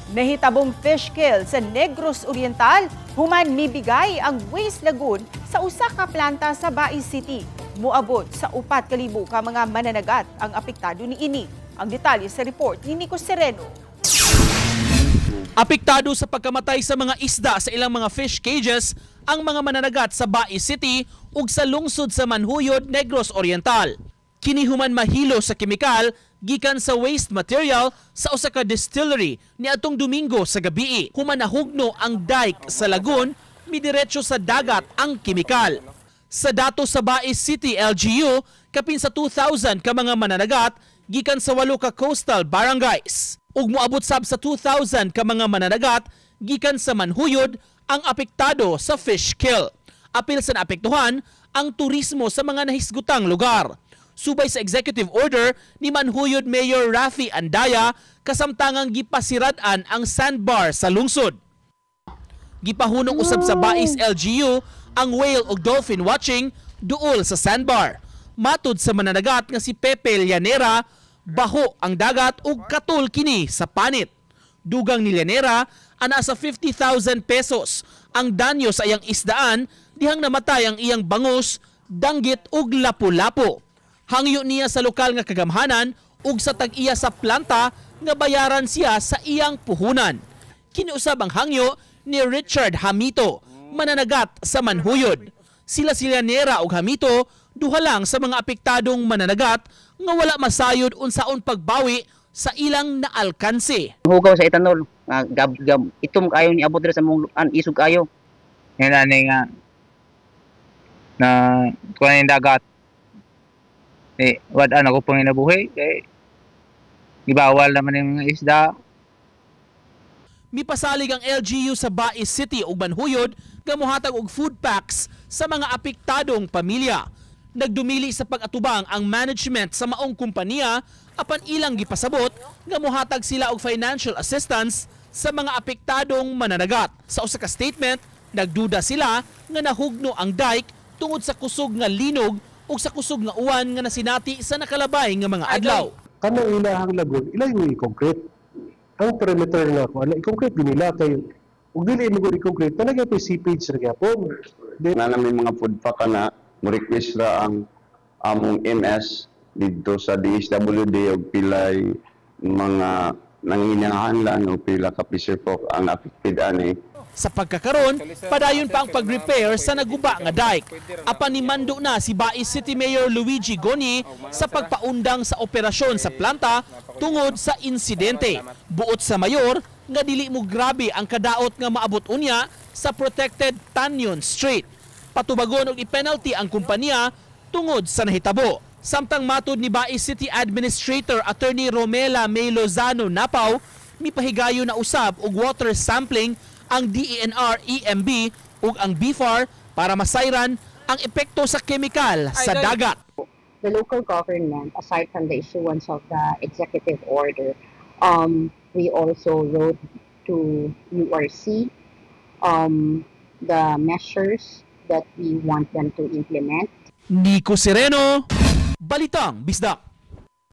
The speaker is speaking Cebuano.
Nahitabong fish kill sa Negros Oriental, human mibigay ang waste lagoon sa usa ka planta sa Bais City. Muabot sa 4,000 ka mga mananagat ang apektado niini. Ang detalye sa report ni Nico Sereno. Apektado sa pagkamatay sa mga isda sa ilang mga fish cages ang mga mananagat sa Bais City ug sa lungsod sa Manjuyod, Negros Oriental. Kini human mahilo sa kemikal gikan sa waste material sa usa ka distillery niadtong Domingo sa gabii. Human nahugno ang dike sa lagoon, midiretso sa dagat ang kemikal. Sa dato sa Bais City LGU, kapin sa 2,000 ka mga mananagat gikan sa 8 ka coastal barangays. Ug moabot sab sa 2,000 ka mga mananagat gikan sa Manjuyod ang apektado sa fish kill. Apil sa naapektuhan ang turismo sa mga nahisgutang lugar. Subay sa executive order ni Manjuyod Mayor Rafi Andaya, kasamtangang gipasirad-an ang sandbar sa lungsod. Gipahunong usab sa Bais LGU ang whale ug dolphin watching duol sa sandbar. Matud sa mananagat nga si Pepe Llanera, baho ang dagat ug katul kini sa panit. Dugang ni Llanera, ana sa 50,000 pesos ang danyo sa iyang isdaan dihang namatay ang iyang bangus, danggit ug lapu-lapo. Hangyo niya sa lokal nga kagamhanan ug sa tag-iya sa planta nga bayaran siya sa iyang puhunan. Kiniusab ang hangyo ni Richard Hamito, mananagat sa Manjuyod. Sila si Llanera ug Hamito duha lang sa mga apektadong mananagat nga wala masayod unsaon pagbawi sa ilang naalkanse. Hugaw sa etanol nga gab, gab itom kayo ni abot diri sa mong an isog kayo. Yan ani nga na kuan yung dagat. Eh, wad-an ako pang inabuhi kay gibawal naman yung mga isda. Mipasalig ang LGU sa Bais City ug Manjuyod nga mohatag og food packs sa mga apektadong pamilya. Nagdumili sa pag-atubang ang management sa maong kumpanya apan ilang gipasabot nga mohatag sila og financial assistance sa mga apektadong mananagat. Sa usa ka statement, nagduda sila nga nahugno ang dike tungod sa kusog nga linog ug sa kusog nga uwan nga nasinati sa nakalabay nga mga adlaw. Kanang ilahang lagoon, ila yung i-concrete. Ang perimeter nga ko, ano, i-concrete din nila kay ug dili mo i-concrete, talaga pa seepage ra gyapon. Na namin mga food pack na mo request ra ang among MS didto sa DSWD og pilay mga nanginahanglan o pila ka fisher folk ang affected ani. Sa pagkakaron, padayon pa ang pag-repair sa naguba nga dike. Apan nimando na si Bais City Mayor Luigi Goñi sa pagpaundang sa operasyon sa planta tungod sa insidente. Buot sa mayor nga dili mo grabe ang kadaot nga maabot unya sa protected Tañon Strait. Patubagon og i-penalty ang kumpanya tungod sa nahitabo. Samtang matud ni Bais City Administrator Attorney Romela May Lozano Napaw, mipahigayo na usab og water sampling ang DENR EMB ug ang BFAR para masayran ang epekto sa kemikal sa dagat. The local government, aside from the issuance of the executive order, we also wrote to URC the measures that we want them to implement. Nico Sereno, Balitang Bisdak.